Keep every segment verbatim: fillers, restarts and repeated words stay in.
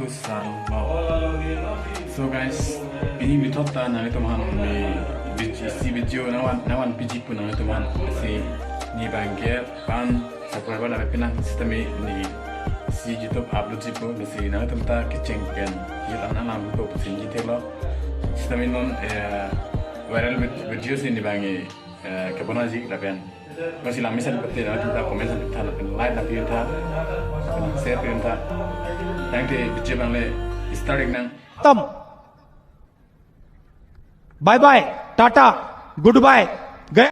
San lo. So guys, pini methot ta nanglitum aphan ne vid-, isi video nangvan, nangvanpiji pu nanglitum aphan si ne abang ke pan subscriber lapen pinang sitame ne isi YouTube uploadji pu, si nanglitum ta kecheng pen jit an alam ko pusinji thelo. Sitame non, eh, viral vid-, video si ne abang, eh, kebonaji lapen. Bang si langmesen pute nanglitum ta comment san tha lapen like nangpi tha, share pi tha. Tangte video abang le start nang. Tam. Bye bye. Tata. Goodbye. Gaya.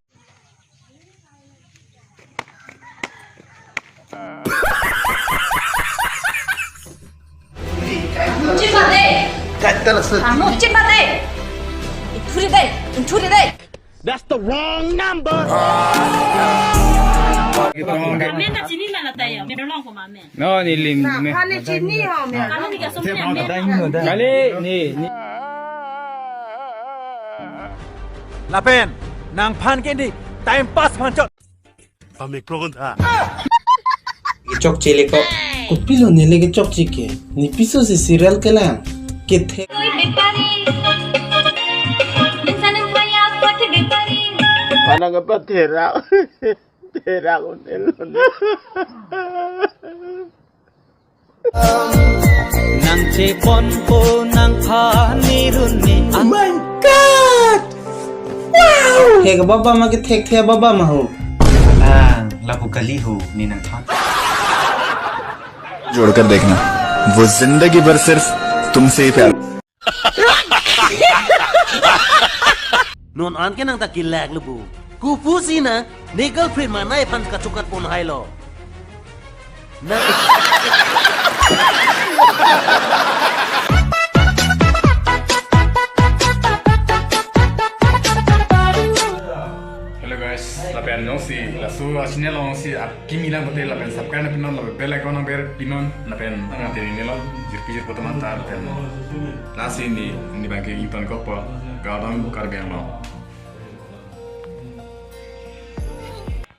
Chimate. Kata langsung. Anu chimate. Ithuri dei, ithuri dei. That's the wrong number. Amen ta chini ma la ta ya. Meme long ko ma amen. No, ne ling. Na, ne. Kali chini ho, me. Kali ni ka som ne amen. Kali, ne, ne. Lapen nangphan ke ne time pass aphan chot. Pamikro tha. Chokche le ko. Kopilo neli kechokche ke? Ne piso si serial kelang. Kethe. Koi bepari. Insan yang kaya kot bepari. Mana ngapa tera? Tera unel. Nangcheponpo nangphan ni run ni. Oh my God! Wow! He ka baba ma ke thekthe baba ma ho. Lang, lapu kali ho, ne nangthan. जोड़कर देखना, वो जिंदगी भर सिर्फ तुमसे ही प्यार। Non an ke nang ta kelak lo bu. Kopusi na, ne girlfriend ma ne aphan kachokat pon hai lo. Na. Hello guys, lapen jongsi laso a-channel alongsi akimi lang pute lapen subscribe nangpinon lapen bell icon nangber pinon lapen nangteni nelo jirpi jirpo teman ta lapen lasi ne, ne abang ke ingtonkokpo, kardom Karbi Anglong.